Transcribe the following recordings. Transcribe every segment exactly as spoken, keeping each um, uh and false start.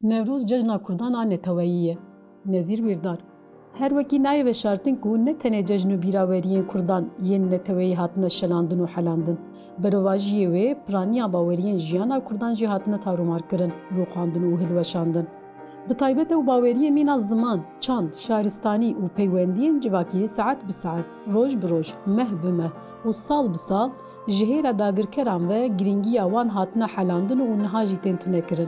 Newroz cejna Kurdan a neteweyî ye. Nezîr Wîrdar. Her wekî nayê veşartin ku ne tenê cejn û bîraweriyên Kurdan yên neteweyî hatine şelandin û helandin. Berovajiyê wê piraniya baweriyên jiyana Kurdan jî hatine tarûmar kirin, rûxandin û hilweşandin. Bi taybet ew baweriyê mîna ziman, çand, şaristanî û peywendiyên civakî saet bi saet, roj bi roj, meh bi meh û sal bi sal ji hêla dagirkeran ve girîngiya wan hatine helandin û niha jî tên tunekirin.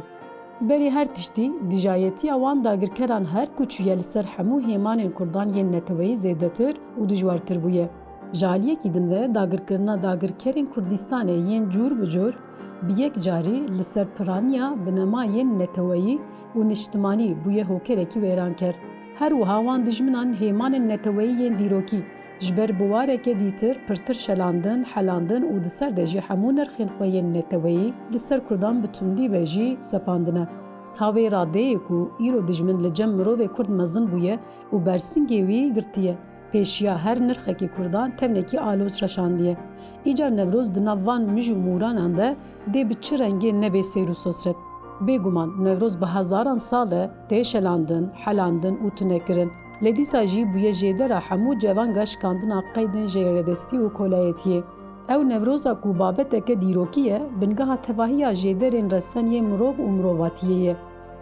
Berî her tiştî, dijayetiya wan dagirkeran her ku çûye li ser hemû hêmanên Kurdan yên neteweyî zêdetir û dijwartir bûye. Ji aliyekî din ve dagirkirina dagirkerên Kurdistanê yên cûr bi cûr bi yek carî li ser piraniya binema yên neteweyî û niştimanî bûye hokerekî wêranker. Her wiha wan dijminan hêmanên neteweyî yên dîrokî, ji ber biwareke dîtir pirtir şelandin, helandin û di ser de jî hemû nirxên xwe yên neteweyî li ser Kurdan bi tundî ve jî sepandine. Ta wê radeyê ku îro dijmin li cem mirovê Kurd mezin bûye û bersingê wî girtiye, pêşiya her nirxekî Kurdan tevnekî aloz reşandiye. Îcar Newroz di nav van mij û mûranan de dê bi çi rengê nebe seyr û sosret? Bêguman Newroz bi hezaran sal e tê şelandin, helandin û tunekirin. Lê dîsa jî bûye jêdera hemû cevanga şikandina qeydên jêredestî û kolayetiyê. Ew Newroza ku babeteke dîrokî ye, bingeha tevahiya jêderên resen yê mirov û mirovatiyê ye.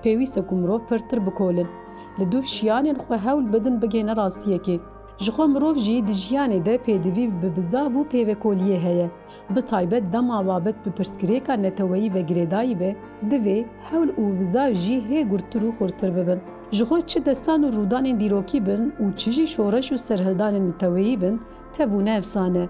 Pêwîst e ku mirov pirtir bikolin. Li dûv şiyanên xwe hewl bidin bigihine rastiyekê. Ji xwe mirov jî di jiyanê de pêdivî bi bizav û pêvekoliyê heye. Bi taybet dema babet bi pirsgirêka neteweyî ve girêdayî be, divê hewl û bizav jî hê gurtir û xurtir bibin. Ji xwe çi destan û rûdanên dîrokî bin û çi jî şoreş û serhildanên neteweyî bin, tevûne efsane.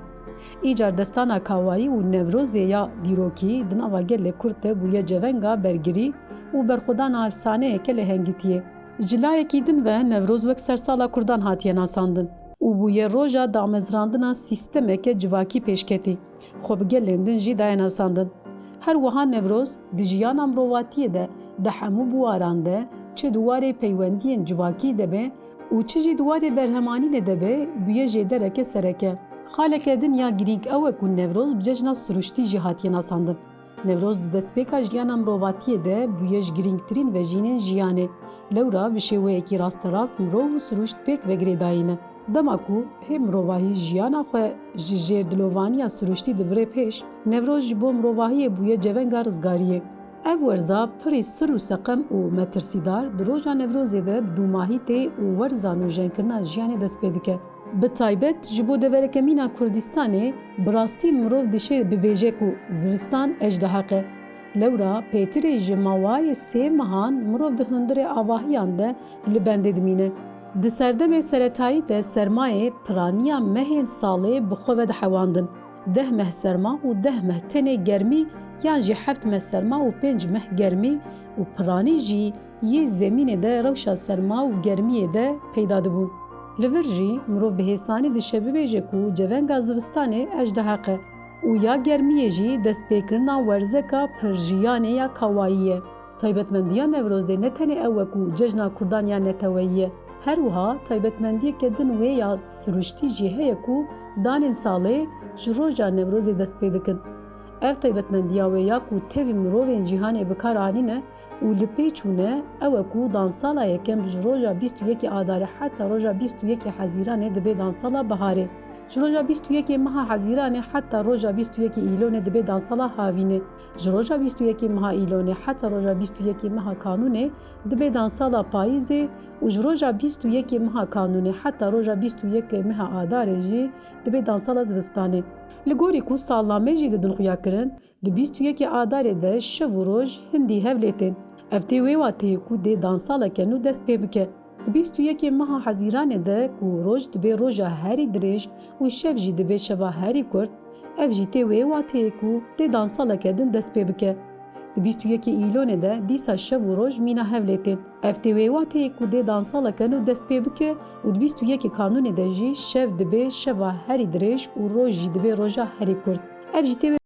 Îcar destana Kawayî û Newrozê ya dîrokî di nava gelê Kurd de bûye cevenga bergirî û berxwedana efsaneyeke lêhengîtiyê. Ji layekî din ve Newroz wek sersala Kurdan hatiye nasandin û bûye roja damezrandina sîstemeke civakî pêşketî, xwe bi gelên din jî daye nasandin. Her wiha Newroz di jiyana mirovatiyê de, di hemû biwaran de, çi di warê peywendiyên civakî de be û çi jî di warê berhemanînê de be, bûye jêdereke sereke. Xaleke din ya girîng ew e ku Newroz bi cejna siruştî jî hatiye nasandin. Newroz di destpêka jiyana mirovatiyê de bûye ji girîngtirîn vejînên jiyanê. Lewra bi şêweyekî rasterast mirov û siruşt pêk ve girêdayî ne. Dema ku hê mirovahî jiyana xwe ji jêrdilovaniya siruştî dibire pêş, Newroz ji bo mirovahiyê bûye cevenga rizgariyê. Ev werza pirî sir û seqem û metirsîdar di roja Newrozê de bi dûmahî tê û werza nûjenkirina jiyanê dest pê dike. Bi taybet ji bo devereke mîna Kurdistanê bi rastî mirov dişê bibêje ku zivistan ejdeheq e. Lewra pêtirê ji mawayê sê mehan mirov di hundirê avahiyan de li bendê dimîne. Di serdemê seretayî de sermayê piraniya mehên salê bi xwe ve dihewandin. Deh meh serma û deh meh tenê germî yan jî heft meh serma û pênc meh germî û piranî jî yê zemînê de rewşa serma û germiyê de peyda dibûn. Li vir jî mirov bi hêsanî dişe bibêje ku cevenga zivistanê ejdeheq e û ya germiyê jî destpêkirina werzeka pirjiyanê ya kawayî ye. Taybetmendiya Newrozê ne tenê ew e ku cejna Kurdan ya neteweyî ye. Her wiha taybetmendiyeke din wê ya siruştî jî heye ku danên salê ji roja Newrozê dest pê dikin. Ev taybetmendiya wê ya ku tevî mirovên cîhanê bi kar anîne û li pê çûne, ew e ku dansala yekem ji roja bîst û yekê Adarê heta roja bîst û yekê Hezîranê dibe dansala biharê. Ji roja bîst û yekê meha Hezîranê heta roja bîst û yekê Îlonê dibe dansala havînê. Ji roja bîst û yekê meha Îlonê heta roja bîst û yekê meha Kanûnê dibe dansala payîzê û ji roja bîst û yekê meha Kanûnê heta roja bîst û yekê meha Adarê jî dibe dansala zivistanê. Li gorî ku salname jî didin xuyakirin, di bîst û yekê Adarê de şev û roj hindî hev lê tên. Ev tê wê wateyê ku dê dansaleke nû dest pê bike. Di bîst û yekê meha Hezîranê de ku roj dibe roja herî dirêj û şev jî dibe şeva herî kurt, ev jî tê wê wateyê ku dê dansaleke din dest pê bike. Di bîst û yekê Îlonê de dîsa şev û roj mîna hev lê tên. Ev tê wê wateyê ku dê dansaleke nû dest pê bike û di bîst û yekê Kanûnê de jî şev dibe şeva herî dirêj û roj jî dibe roja herî kurt. Ev jî tê